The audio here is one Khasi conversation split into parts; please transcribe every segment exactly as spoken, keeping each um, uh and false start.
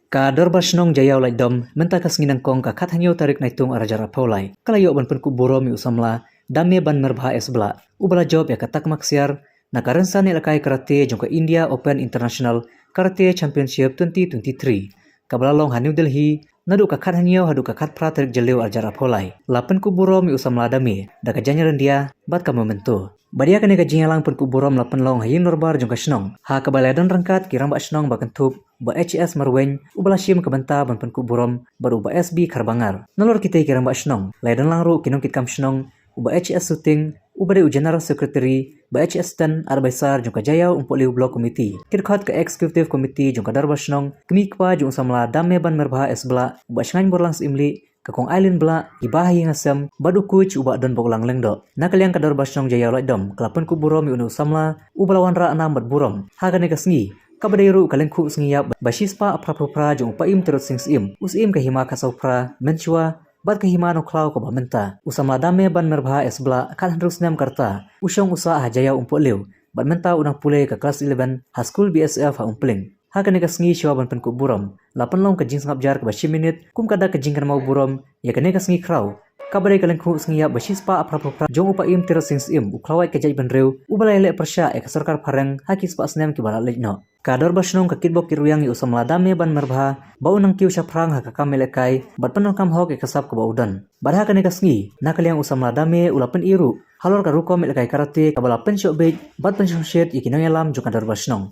Ka Dorbar Shnong Jaiaw Laitdom, mynta ka sngi nyngkong ka khathynñiew tarik Naitung arhajar arphew lai, ka la ïoh ban pynkup burom ïa u samla Dame Banmerbha S Blah, uba la jop ïa ka takma ksiar na ka rynsan ïalehkai karate jong ka India Open International Karate Championship twenty twenty-three, kaba la long ha New Delhi, naduh ka khathynñiew haduh ka khatphra tarik Jylliew arhajar arphew lai. La pynkup burom ïa u samla Dame da ka jaiñryndia bad ka memento. Bad ïa kane ka jingïalang pynkup burom la pynlong ha ïing dorbar jong ka shnong, ha kaba la don ryngkat ki rangbah shnong ba kynthup, u Bah H S Marwein, uba la shim ka bynta ban pynkup burom, bad u Bah S B Kharbangar. Nalor kitei ki rangbah shnong, la ïadon lang ruh ki nongkitkam shnong, u Bah H S Suting, uba dei u General Secretary, Bah H S Ten, Advisor jong ka Jaiaw Umpohliew Block Committee, ki dkhot ka Executive Committee jong ka Dorbar Shnong, kmie kpa jong u samla Dame Banmerbha S Blah, u Bah Shngainborlang Syiemlieh, ka Kong Aileen Blah, ki bah ha ïing ha sem, bad u coach u Bah Donboklang Lyngdoh. Na ka liang ka Dorbar Shnong Jaiaw Laitdom ka la pynkup burom ïa une u samla uba la wanrah nam bad burom ha kane ka sngi, kaba dei ruh ka lyngkhuh sngi ïap ba shispah phraphew phra jong u Paiem Tirot Sing Syiem, u Syiem ka Hima Khatsawphra mynshuwa bad ka Hima Nongkhlaw kaba mynta. U samla Dame Banmerbha S Blah, khathynriew snem ka rta, u shong u sah ha Jaiaw Umpohliew, bad mynta u dang pule ka klas eleven ha skul B S F ha Umpling. Ha kane ka sngi, shuwa ban pynkup burom, la pynlong ka jingsngap jar kaba shi minit kum ka dak ka jingkynmaw burom ïa kane ka sngi khraw, kaba dei ka lyngkhuh sngi ïap ba shispah phraphew phra jong u Paiem Tirot Sing Syiem, u khlawait ka jaitbynriew uba la ïaleh pyrshah ïa ka sorkar phareng ha ki spah snem kiba la leit noh. Ka Dorbar Shnong ka kitbok kitrwiang ïa u samla Dame Banmerbha ba un nang kiew shaphrang ha ka kam ïalehkai bad pyndonkam hok ïa ka sap kaba u don. Bad ha kane ka sngi, na ka liang u samla Dame u la pyni ruh halor ka rukom ïalehkai karate kaba la pynshoh bieit bad pynshoh shit ïa ki nongïalam jong ka Dorbar Shnong.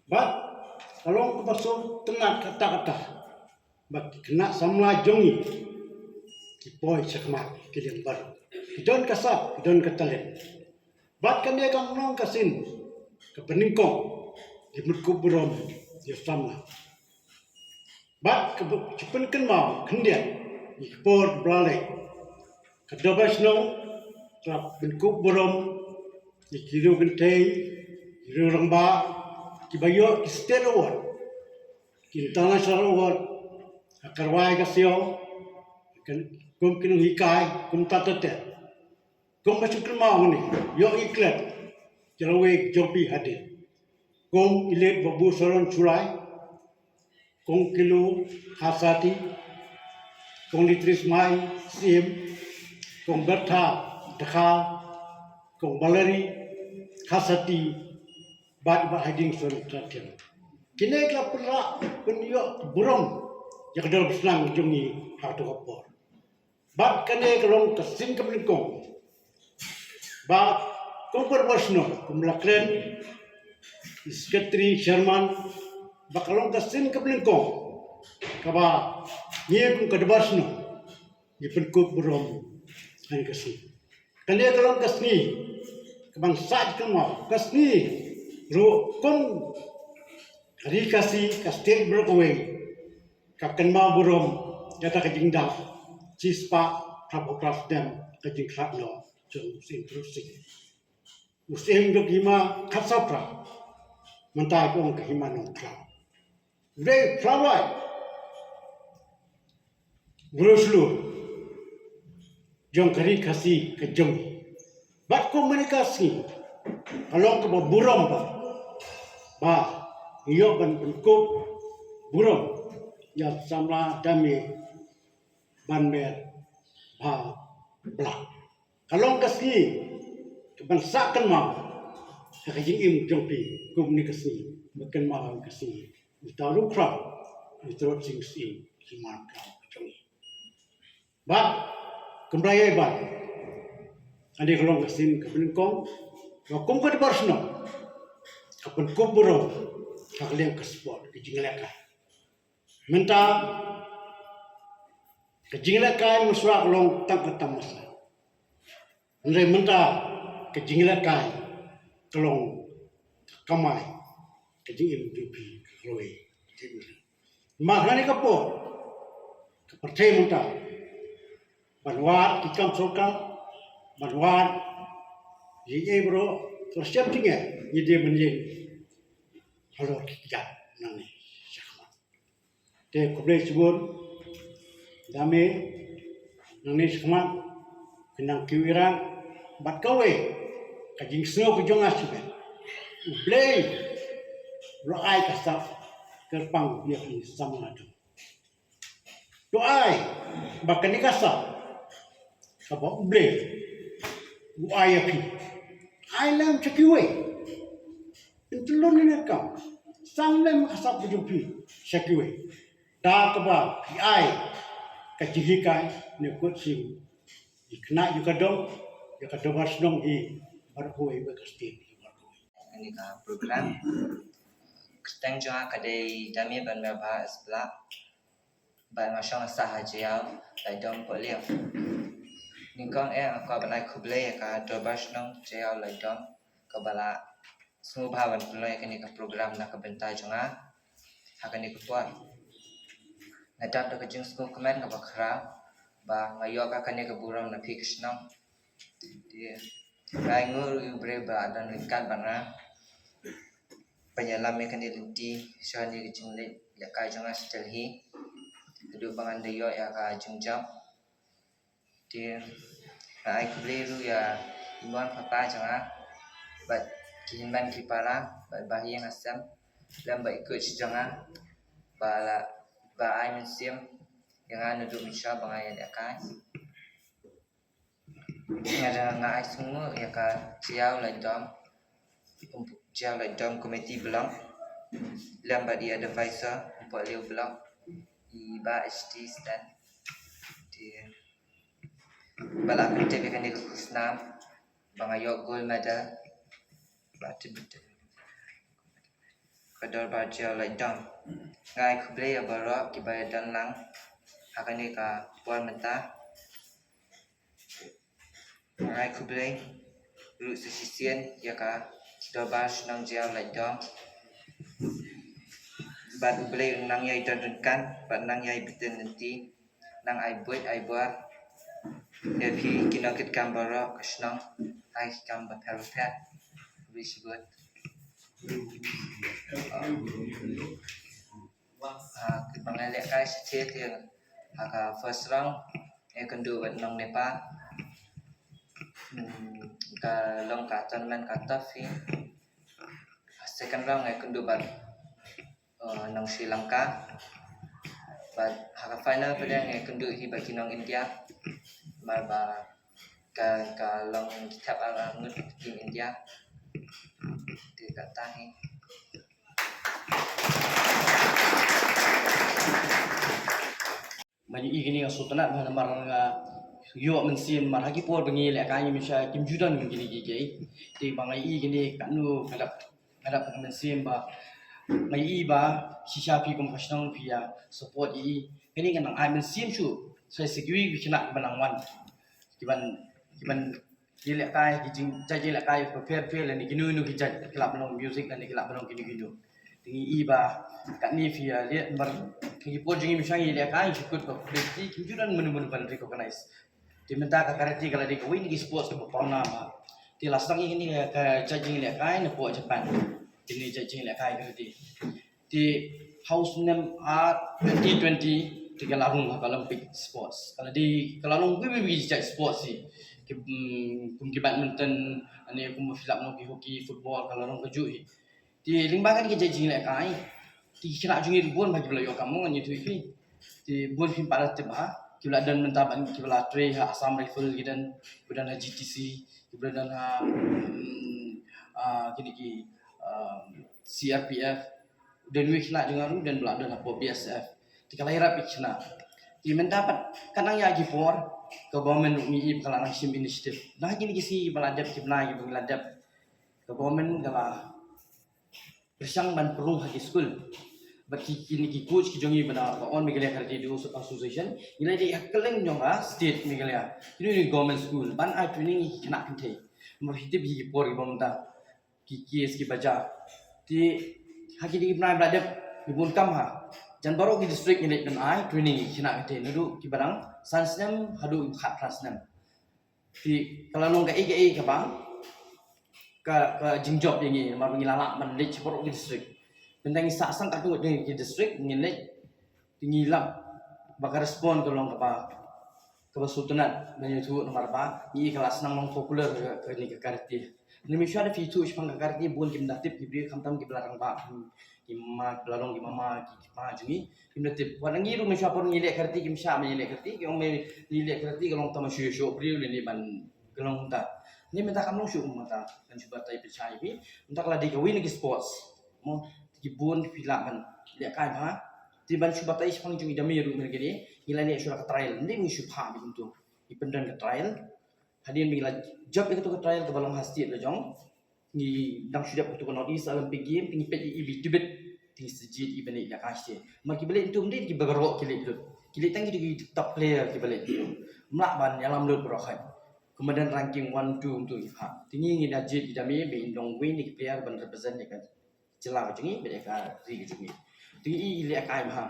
Bad ka long kaba sngewtynnat katta katta ba ki khynnah samla jong ngi ki poi shakhmat ki liang baroh. Ki don ka sap, ki don ka talent. Bad kane kam long ka sien kaba nyngkong ki pynkup burom ïa u samla. Bad kaba ju pynkynmaw khyndiat ïa ki por ba la leit, ka Dorbar Shnong ka la pynkup burom ïa ki riew kynthei, ki riew rangbah kiba ïoh ki state award, ki international award, ka karwai ka siaw, kum ki nonghikai, kum ta ter ter. Kumba shu kynmaw ne, ïoh i klet jylliew jong phi hadien. Kong Elite Babu Saron Shullai, Kong Kilu Kharsati, Kong Litris Mai Syiem, Kong Bertha Dkhar, Kong Valerie Kharsati, bad Bah Harding Son Kharthiang. Kine ki la pynrah pynïoh burom ïa ka Dorbar Shnong jong ngi ha kato ka por. Bad kane ka long ka sien kaba nyngkong ba kum ka Dorbar Shnong, kum la kren Secretary, Chairman, ba ka long ka sien kaba nyngkong kaba ngi kum ka Dorbar Shnong ngi pynkup burom ha kane ka sngi. Kane ka long ka sngi kaban sah kynmaw, ka sngi ruh kum ka Ri Khasi ka state baroh kawei ka kynmaw burom ïa kata ka jingdap shispah phraphew phra snem ka jingkhlad noh jong u Syiem Tirot Sing. U Syiem jong ka Hima Khatsawphra, mynta ki ong ka Hima Nongkhlaw. U dei u khlawait briew shlur jong ka Ri Khasi ka jong ngi. Bad kum kane ka sngi ka long kaba burom ba, ba ngi ïoh ban pynkup burom ïa u samla Dame Banmerbha Blah. Ka long ka sngi kaban sah kynmaw ha ka jingim jong phi kum kane ka sngi, ba kynmaw ha ka sngi. Uta u Nongkhlaw, u Tirot Sing Syiem, ki man ka jong ngi. Bad kumba ïa ban, kane ka long ka sien kaba nyngkong ba kum ka Dorbar Shnong ka pynkup burom ha ka liang ka sport, ka jingïalehkai. Mynta ka jingïalehkai mynshuwa ka long tang ka tamasa. Hynrei mynta ka jingïalehkai ka long ka kamai ka jingim jong phi ka khlawei. Namar ha kane ka por ka pyrthei mynta ban wad ki kam sorkar, ban wad ïa ei baroh, ka shem jingeh ngi dei ban ïeng halor ki kjat nangne shakhmat. Te khublei shibun, da me nangne shakhmat phin nang kiew ïarap bad kawei ka jingsngew ka jong nga shibun, U Blei u la ai ka sap kyrpang ïa phi samla dong. To ai ba kane ka sap kaba U Blei u ai ïa phi, ai lem sha kiwei. Pyntyllun ïa ka, sam lem ka sap ka jong phi sha kiwei, da kaba phi ai ka jinghikai ne kut sing ïa ka khynnah ïa ka dong, ïa ka dorbar shnong hi, baroh kawei, ïa ka state hi baroh kawei. Kane ka program, kyrteng jong nga ka dei Dame Banmerbha Sblah. Bad nga shong ha sah ha Jaïaw Laitdom, Pohliew. Nyngkong eh nga kwah ban ai khublei ïa ka Dorbar Shnong Jaïaw Laitdom kaba la sngewbha ban pynlong ïa kane ka program na ka bynta jong nga ha kane ka por. Nga dap da ka jingsngewkmen kaba khraw ba nga ïoh ka kane ka burom na phi ka shnong. Te nga ainguh ruh ïa U Blei ba la don ryngkat bad nga ban ïalam ïa kane lynti sha kane ka jingleit ïalehkai jong nga sha Delhi, haduh ba ngan da ïoh ïa ka jingjop. Te nga ai khublei ruh ïa i mon papa jong nga bad ki hynmen ki para bad ba ïing ha sem lem bad i coach jong nga ba la, ba ai mynsiem ïa nga naduh mynshuwa ba nga ïalehkai. Nga da, nga ai sngewnguh ïa ka Jaïaw Laitdom, Jaïaw Laitdom Committee Block lem bad i advisor Pohliew Block, i Bah H T Stan. Te ba la pyntip ïa kane ka khusnam ba nga ïoh gold medal, ba tip ka Dorbar Jaïaw Laitdom. Nga ai khublei ïa baroh kiba ïadon lang ha kane ka por mynta. Nga ai khublei ruh sa shisien ïa ka Dorbar Shnong Jaïaw Laitdom. Bad U Blei un nang ïai don ryngkat bad nang ïai btin lynti, nang ai buit ai bor ïa phi ki nongkitkam baroh ka shnong ha ki kam bapher bapher. Khublei shibun. Ah, kaba nga ïalehkai shisha te ha ka first round nga ïakynduh bad nong Nepal. Hmm, ka long ka tournament ka tough hi. Second round nga ïakynduh bad, uh, nong Sri Lanka. Bad ha ka final pat nga ïakynduh hi bad ki nong India. Namar ba ka, ka long ki thep ar ar ngut team India. Te kata hi. Ba ngi i kine nga sngewtynnat bha namar nga ïoh mynsiem namar ha ki por ba ngi lehkai ngi mynsiem kim ju don kine ki kiei. Te ba nga i kine katno nga dap, nga dap mynsiem ba nga i ba shisha phi kum ka shnong phi ïa support i. Kane ka nang ai mynsiem shuh sa sa kiwei ki khynnah ba nang wan. Kiban, kiban Ki lehkai, ki jing, judge ki lehkai, pher pher lane kino kino ki judge, ki lah ban long music lane ki lah ban long kino kino. Te ngi i ba katne phi ïa leh namar ki por jong ngi mynshuwa ngi lehkai ngi kut ba phi kim ju don mano mano ban recognize. Te mynta ka karate ka la dei kawei na ki sports kaba pawnam bha. Te la sdang ïa kane ka judge jong ngi lehkai na pdeng Japan. Kine judge jong ngi lehkai karate. Te ha u snem ar twenty twenty te ka la rung ha ka Olympic Sports. Ka la dei, ka la long wei wei wei jait sports hi. Ki, mm, kum ki badminton, ane kum phi lap noh ki hockey, football, ka la long kajuh hi. Te lyngba kane ka jait jinglehkai, te ki khynnah jong ngi bun bha kiba la ïoh kam mo ngan ïathuh ïa phi. Te bun phim pat tip bha, kiba la don mynta bad kiba la trei ha Assam Rifle ki don, kiba don ha G T C, kiba la don ha, mm, ah, kine ki, ah, C R P F, don wei khynnah jong nga ruh don ba la don hapoh B S F. Te ka la ïarap ïa ki khynnah. Te mynta pat ka nang ïa ki por ka government ruh ngi i ba ka la nang shim initiative. Na kine ki sngi ba la dep, ki bnai ba la dep, ka government ka la pyrshang ban pynrung ha ki skul. Bad ki, kine ki coach ki jong ngi ba na ka All Meghalaya Karate Do Association ngi la dei ha kylleng jong ka state Meghalaya. Kine ki government school ban ai training ïa ki khynnah kynthei. Namar phi tip ïa ki por kiba mynta ki case kiba jia. Te ha kine ki bnai ba la dep ngi bun kam ha jan baroh ki district ngi leit ban ai training ïa ki khynnah kynthei naduh kiba dang san snem haduh kiba khatphra snem. Te ka la long kaei kaei kaba ka, ka jingjop ïa ngi namar ba ngi la lah ban leit sha baroh ki district. Mynta ngi sah sang katto katne ki district ngin leit, te ngi lap ba ka respond ka long kaba, kaba sngewtynnat ban ïathuh namar ba ngi ka la sdang long popular ka, kane ka karate. Lymshuwa da phi ïathuh shaphang ka karate bun kim da tip ki briew, khamtam kiba la rangbah, ki mama, kiba la long ki mama, ki, ki pa jong ngi, kim da tip. Wat ngi ruh lymshuwa por ngi leh karate kim shah ban ïaleh karate, ki ong me ngi leh karate ka long tang ban shu ïashoh briew lane ban, ka long kumta. Ngi mynta kam long shuh kumta, kan shu batai pynshai phi. Mynta ka la dei kawei na ki sports. Mo, ki bun phi lah ban lehkai bha. Te ban shu batai shaphang jong i da me ruh mynta kane, ngi la leh shuwa ka trial. Ngi dei ngi shu phah beit kumto. Ngi pyndon ka trial. Hadien ba ngi la jop ïa kato ka trial kaba long ha state la jong, ngi dang shu dep kato ka North East Olympic Game, te ngi peit ïa i ba i tbit, te ngi sa jied i ban leit lehkai sha. Namar kiba leit kumto ym dei kiba baroh ki leit lut. Ki leit tang kito ki top player kiba leit kumto. Ym lah ban ïalam lut baroh khoit. Kumba don ranking one, two kumto ngi phah. Te ngi, ngi da jied i da me ba in long uwei na ki player ban represent ïa ka jylla ka jong ngi bad ïa ka ri ka jong ngi. Te ngi i i lehkai bha.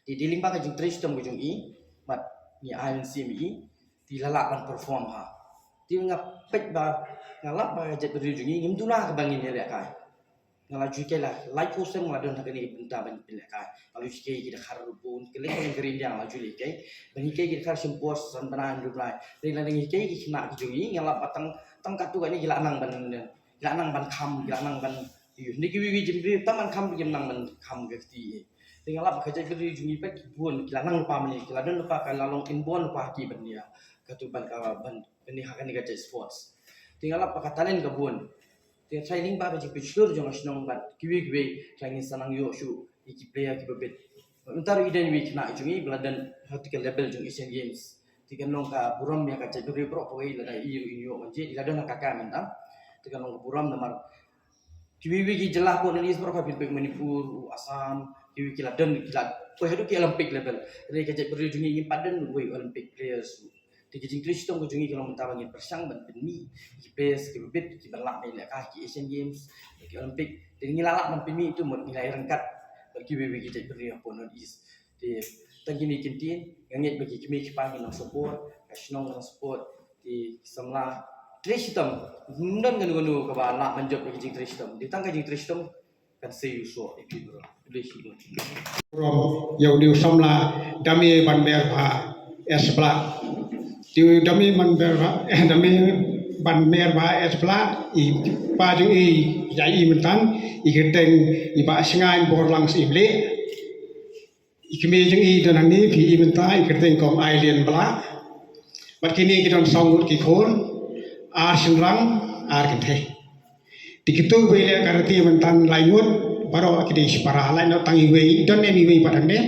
Te dei lyngba ka jingtrei shitom ka jong i bad ngi ai mynsiem ïa i, te i la lah ban perform bha. Te nga peit ba, nga lap ba ka jaitbynriew jong ngi ngim duna kaba ngin ïalehkai. Nga la ju hikai la laiphew snem nga la don ha kane ka bynta ban pynlehkai. Nga la ju hikai ki dkhar ruh bun, ki lehkai ka ri India nga la ju lehkai. Ban hikai ki dkhar shim por san bnai hynriew bnai. Te la dang hikai ki khynnah ki jong ngi, nga lap ba tang, tang katto katne ki la nang ban, ki la nang ban kham, ki la nang ban, ïoh, ngi kiwei kiwei jingbriew tam ban kham, kim nang ban kham ka kti. Te nga lap ba ka jaitbynriew jong ngi pat ki bun, ki la nang lypa mynne, ki la don lypa, ka la long inborn lypa ha ki ban ïa, kato ban ka, ban, ban ïa ha kane ka jait sports. Te nga lap ba ka talent ka bun. Te trai lyngba ka jingpynshlur jong ka shnong bad kiwei kiwei, trai ngin sa nang ïoh shuh ïa ki player kiba bit. Mynta ruh i don iwei i khynnah jong ngi ba la don ha kata ka level jong Asian Games. Te kan long ka burom ïa ka jaitbynriew baroh kawei, lada i ruh in ïoh ban jied, i la don ha ka kam mynta. Te kan long ka burom namar kiwei kiwei ki jylla hapoh North East baroh, ka pynpeit Manipur, u Assam, kiwei ki la don, ki la poi haduh ki Olympic level. Hynrei ka jaitbynriew jong ngi ngim pat don uwei Olympic players. Te ka jingtrei shitom ka jong ngi ka long mynta ba ngin pyrshang ban pynmih ki players kiba bit kiban lah ban lehkai ha ki Asian Games, ki Olympic. Te ngi la lah ban pynmih ïa kito mut ngi la ïaryngkat bad kiwei kiwei ki jaitbynriew hapoh North East. Te tang kine ki ktien, nga ngeit ba ki kmie ki kpa ki nang support, ka shnong ka nang support, te ki samla trei shitom. Ym don kano kano kaba lah ban jop ïa ka jingtrei shitom. Te tang ka jingtrei shitom kan sei u soh ïa phi baroh. Khublei shibun. Burom ïa une u samla Dame Banmerbha S Blah. Te u Dame Banmerbha, eh, Dame Banmerbha S Blah, i pa jong i, ïa i mynta, i kyrteng i Bah Shngain Borlang Syiemlieh. I kmie jong i don hangne, phi i mynta, i kyrteng kong Aileen Blah. Bad kine ki don saw ngut ki khun, ar shynrang, ar kynthei. Te kito kiba ïaleh karate mynta lai ngut, baroh ki dei shipara, lait noh tang iwei, don ne em iwei pat hangne.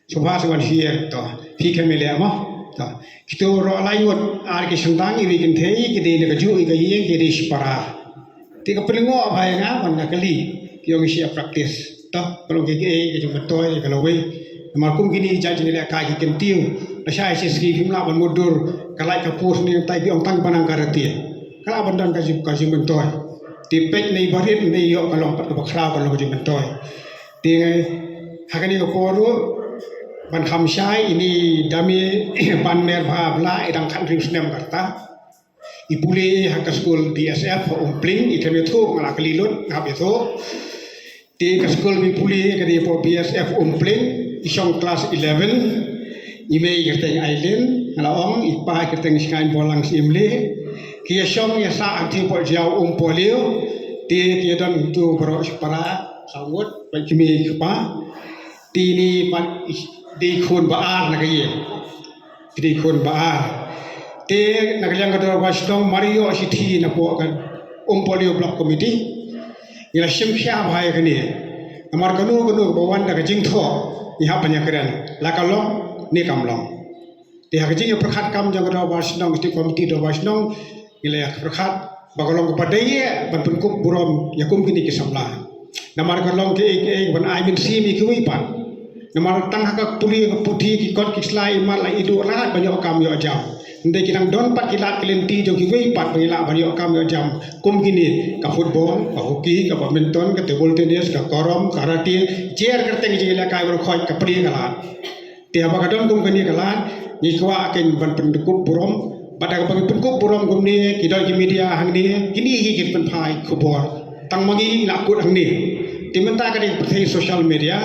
Sngewbha sa wan sha ïing to. Phi khlem ïaleh mo. To. Kito baroh lai ngut, ar ki shynrang, iwei kynthei, ki dei na kajuh ïa ka ïing, ki dei shipara. Te ka pynlyngngoh bha ïa nga ban da kylli, ki ong shu ïa practice. To, ka long kiei kiei ka jingmyntoi ka lawei. Namar kum kine ki jait jingïalehkai ki kyntiew, lashai shisngi phim lah ban mutdur ka light ka post ne, tai ki ong tang ba nang karate. Ka lah ban don ka jing, ka jingmyntoi. Te peit ne i barit ne ïoh ka long pat kaba khraw, ka long ka jingmyntoi. Te ha kane ka por ruh ban kham shai, ine i Dame Banmerbha Blah i dang khathynriew snem ka rta. I pule ha ka skul B S F ha Umpling, i khlem ïathuh, nga la kylli lut, nga hap ïathuh. Te ka skul ba i pule ka dei hapoh B S F Umpling, i shong klas eleven, i mei i kyrteng Aileen, nga la ong, i pa i kyrteng Shngain Borlang Syiemlieh, ki ïashong ïasah hangtei hapoh Jaïaw Umpohliew, te ki ïadon kumto baroh shipara, saw ngut, bad ki mei ki kpa, te ine pat i dei khun ba ar na ka ïing. Ki dei khun ba ar. Te na ka liang ka dorbar shnong mar ïoh shithi napoh ka Umpohliew Block Committee. Ngi la shim khia bha ïa kane. Namar kano kano kaba wan da ka jingthoh ngi hap ban ïakren. La ka long ne kam long. Te ha ka jingïapyrkhat kam jong ka dorbar shnong, ka committee dorbar shnong, ngi la ïapyrkhat ba ka long kaba dei ban pynkup burom ïa kum kine ki samla. Namar ka long kiei kiei ban ai mynsiem ïa kiwei pat. Namar tang ha ka pule ka puthi ki kot ki sla i mat la i duh lad ban ïoh kam ïoh jam. Hynrei ki dang don pat ki lad ki lynti jong kiwei pat ba ngi lah ban ïoh kam ïoh jam. Kum kine ka football, ka hockey, ka badminton, ka table tennis, ka carrom, karate, jer kyrteng jingïalehkai baroh khoit ka plie ka lad. Te haba ka don kum kane ka lad, ngi kwah kein ban pynkup burom. Bad haba ngi pynkup burom kumne, ki don ki media hangne, kine hi kin pynphai khubor. Tang ma ngi la kut hangne. Te mynta ka dei ka pyrthei social media.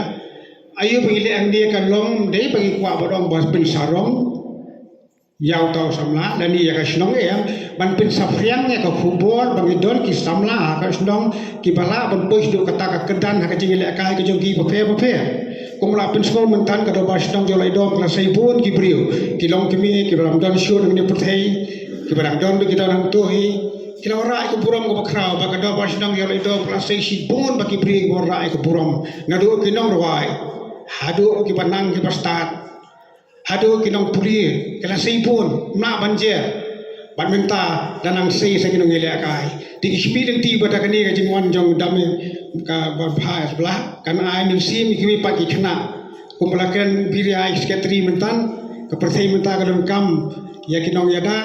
Aïu ba ngi leh hangne? Ka long dei ba ngi kwah ban ong ba pynsarong ïa uta u samla lane ïa ka shnong, em, ban pynsaphriang ïa ka khubor ba ngi don ki samla ha ka shnong kiba lah ban poi shaduh kata ka kyrdan ha ka jingïalehkai ka jong ki bapher bapher. Kumba la pynsngew mynta, ka dorbar shnong jong Laidom ka la sei bun ki briew, ki longkmie kiba lam don shuh na kane ka pyrthei, kiba dang don ruh ki don hangto hi. Ki la wanrah ïa ka burom kaba khraw ba ka dorbar shnong jong Laidom ka la sei shibun bha ki briew kiba wanrah ïa ka burom, naduh ki nongrwai haduh kiba nang kiba stad, haduh ki nongpule, ki la sei bun, mlak ban jer. Bad mynta da nang sei sa ki nongïalehkai. Te ngi shim lynti ba da kane ka jingwan jong u Dame kaba bha, bha kan ai mynsiem ïa kiwei pat ki khynnah. Kumba la kren Biria, secretary mynta, ka pyrthei mynta ka donkam ïa ki nongïada,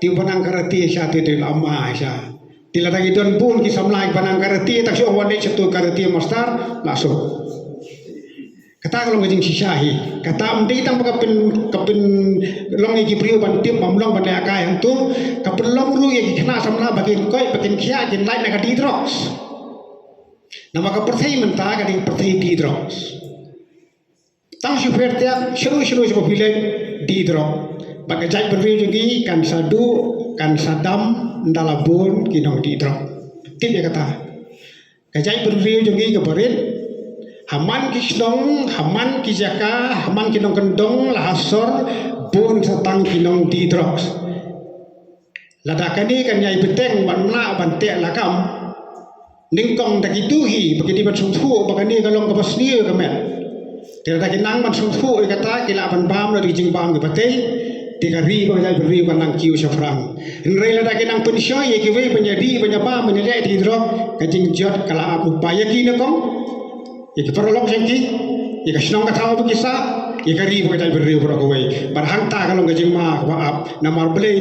te uba nang karate sha te, te la ma sha. Te lada ngi don bun ki samla kiba nang karate, tak shuh wan dei sha tu karate master, la suk. Kata ka long ka jingshisha hi. Kata ym dei tang ba ka pyn, ka pynlong ïa ki briew ban tip, ban long ban lehkai hangto, ka pynlong ruh ïa ki khynnah samla ba kin koit, ba kin khiah, kin lait na ka dih drugs. Namar ka pyrthei mynta ka dei ka pyrthei dih drugs. Tang shu pher tiak, shuh shuh shu phi leit dih drugs. Bad ka jaitbynriew jong ngi kan sa duh, kan sa dam, ynda la bun ki nongdih drugs. Tip ïa kata. Ka jaitbynriew jong ngi kaba rit, ha man ki shnong, ha man ki jaka, ha man ki nongkyndong, la ha sor, bun sa tang ki nongdih drugs. Lada kane kan ïai bteng ban mlak ban teh lakam, nyngkong da kito hi ba ki dei ban sngewthuh ba kane ka long kaba sniew ka met. Te lada ki nang ban sngewthuh ïa kata, ki lah ban bam da ki jingbam kiba tei, te ka ri bad ka jaitbynriew kan nang kiew shaphrang. Hynrei lada ki nang pynshoi ïa kiwei ban ïadih, ban ïabam, ban ïaleh ïa ki drugs, ka jingjot ka la ap lypa ïa ki nyngkong, ïa ki paralok jong ki, ïa ka shnong ka thaw ba ki sah, ïa ka ri bad ka jaitbynriew baroh kawei. Bad hangta ka long ka jingma kaba ap. Namar balei?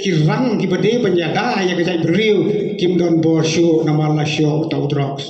Ki rang kiba dei ban ïada ïa ka jaitbynriew kim don bor shuh namar la shoh uta u drugs.